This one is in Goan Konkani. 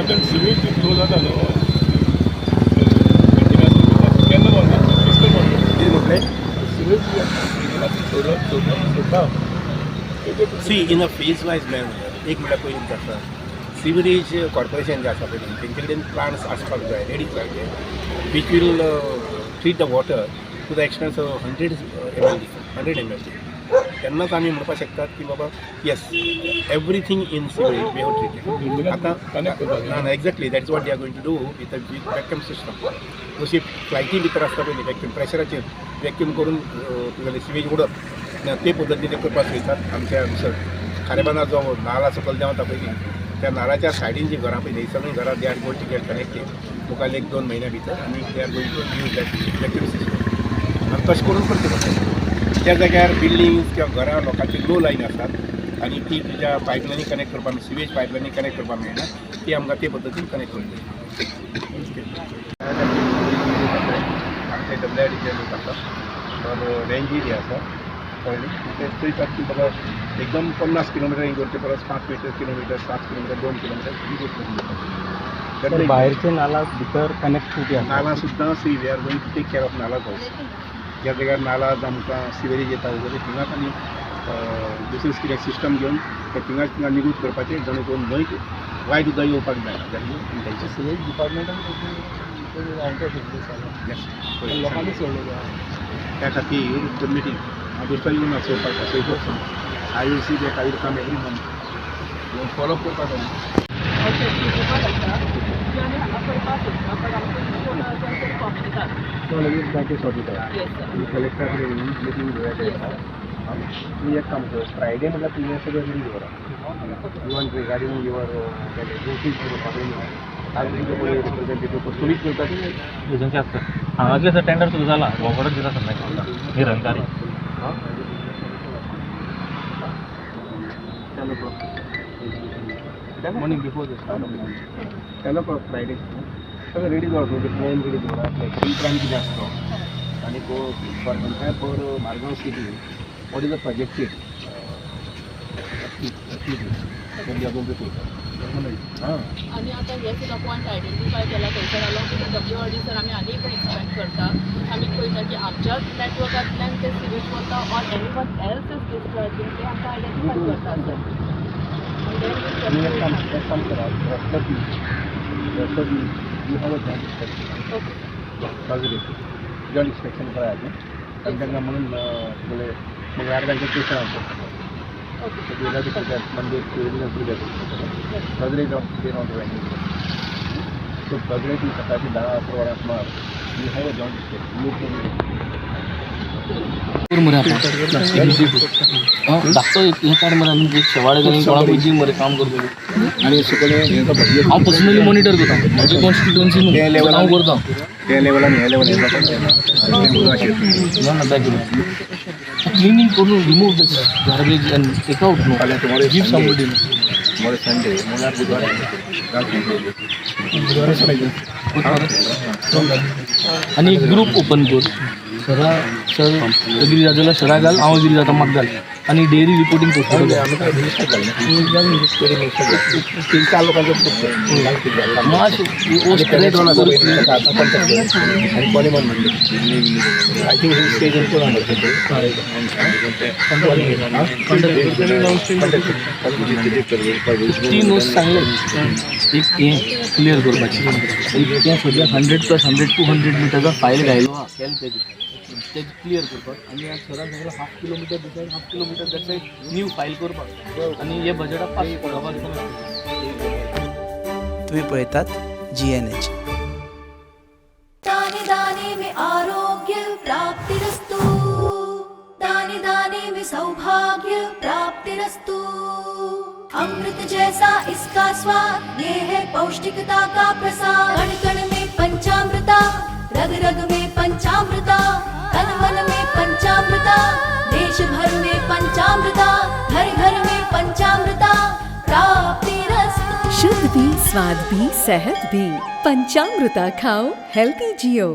गोंयांतल्यान सिवेज फ्लो जाता न्हू केन्ना बंद कितलो बंद? कितें म्हटलें? सिवेज सोडलो सोडटा. See, in a phase wise manner. एक म्हळ्यार पयलीं कितें आसा, सिवरेज कॉर्पोरेशन जें आसा पळय, तेंचे कडेन प्लांट्स आसपाक जाय रेडी जाय, which will treat the water to the extent of 100 MLD, 100 MLD. तेन्नाच आमी म्हणपाक शकतात की बाबा, yes, everything in sewage we have treated. आतां कनेक्ट करपाक. ना ना, exactly, that's what they are going to do with with vacuum system. जशी फ्लायटी भितर आसता पळय वॅक्यूम, प्रेशराचेर वॅक्यूम करून तुगेलें सिवेज उडप ना, ते पद्दतीन ते करपाक सोदतात. आमच्या हांगसर खारेबांदार जो नाला सकयल देंवता पळय, त्या नालाच्या सायडीन जी घरां पळय, ही सगळीं घरां they are going to get connected मुखार एक दोन म्हयन्या भितर आनी they are going to use that vacuum system आनी तशें करून करचें पडटा. ज्या जाग्यार बिल्डिंग्स किंवा घरां लोकांची लो लायन आसात आनी ती तुज्या पायपलायनी कनेक्ट करपाक, सिवेज पायपलायनी कनेक्ट करपाक मेळना, ती आमकां ते पद्दतीन कनेक्ट करून जाय. आमचे डब्ल्यू आर डीचे लोक आसा तर रेंजी जे आसा, कळ्ळी? ते चोयतात की बाबा एकदम 50 किलोमिटर हे करचे परस 5 मीटर किलोमिटर, 7 किलोमिटर, 2 किलोमिटर ही गोश्ट तर भायरचे नाला भितर कनेक्टिविटी आसा. नाला सुद्दां, see, we are going to take care of nalas also. ज्या जाग्यार नाला आमकां सिवरेज येता वगैरे, थिंगाच आमी दुसरी कितें सिस्टम घेवन ते थिंगाच थिंगा निगूत करपाचें, जेणे करून न्हंयक वायट उदक येवपाक जायना. That. Sewage डिपार्टमेंटान लोकांनी सोडलेले आसा. त्या खातीर मिटींग हांव दुसरो येवन चोवपाक चोयतोच. I will see that I will come every month follow up करपाक जाय. आसा ती आमी हांगा करपाक सोदता, बट आमकां इश्यू आसा ते आमचे कॉम्युनिटात. तो लगेच जाके सॉर्ट. Yes sir. कलेक्टरा कडेन येवन मिटींग घेवया. तुमी एक काम कर, फ्रायडे म्हटल्यार तुमी सगळें रेडी दवरा even regarding your agencies. Representative तुमीच करता. एजन्सी आसता हांगासले सर, टेंडर सुद्दां जाला, वॉकडच दिता sir Nirankari. Morning before this. 10 o'clock Friday सगळें रेडी दवर, तुमचें प्लॅन रेडी दवरा, एक्शन प्लॅन कितें आसतो आनी for entire for Margao city, what is the projected activity to take. हां. आनी आतां हे सुद्दां पॉयंट आयडेंटिफाय केला थंयसर along with WRD sir, आमी आनी पण एक्सपेंड करता. आमी पळयता की आमच्याच नेटवर्कांतल्यान ते सिवेज वता or anyone else is discharging, ते आमकां आयडेंटिफाय करता सर. तुम्ही एक काम करा, rest of you, rest of you, you have a joint inspection. Okay. Thursday joint inspection करायचं आणि त्यांना म्हणून तुला मंगळवार तांचे स्टेशन आसा. Okay. So they have to prepare Monday, Tuesday prepare. Thursday they not join. So Thursday ती सकाळची 10-11 वरां सुमार you have a joint inspection. You can मरे आता धाकटो हें काड मरे आमी शेवाळे कोणाकूय दी मरे काम करतलो. आणि सुकले हांव पर्सनली मॉनिटर करता म्हजी कॉन्स्टिट्युएन्सी न्हू, हांव करता. ते लेवलान हे लेवल. ना ना, बॅक क्लिनींग करून remove the garbage and take out no, give somebody. Tomorrow Sunday, मंगळवार, बुधवार. आनी एक ग्रूप ओपन कर सरा. सर एग्री जाता जाल्यार सरा घाल, हांव एग्री जाता म्हाका घाल आनी डेली रिपोर्टींग करतलो. तीन चार लोकांचो. मातशें आणि पॉलिमॉन म्हणजे I think stage. तीन वस्त सांगले, एक हें क्लियर करपाचें, एक तें सद्या 100 प्लस 100 200 मिटर्सा फायल घायलो आहा केलें तेजें तेजें क्लियर करपाक आनी सरान सांगलें half kilometer this side, half kilometer that side new file करपाक आनी हे बजेटाक पास पडोवपाक. तुम्ही पळयतात जीएनएच. दाने दाने में आरोग्य प्राप्तिरस्तु, दाने दाने में सौभाग्य प्राप्तिरस्तु. अमृत जैसा इसका स्वाद, ये है पौष्टिकता का प्रसाद. कण कण में पंचामृता, रग रग में पंचामृता, तन मन में पंचामृता, देश भर में पंचामृता, घर घर में पंचामृता प्राप्तिरस्तु. शुद्ध भी, स्वाद भी, सेहत भी. पंचामृता खाओ, हेल्दी जियो.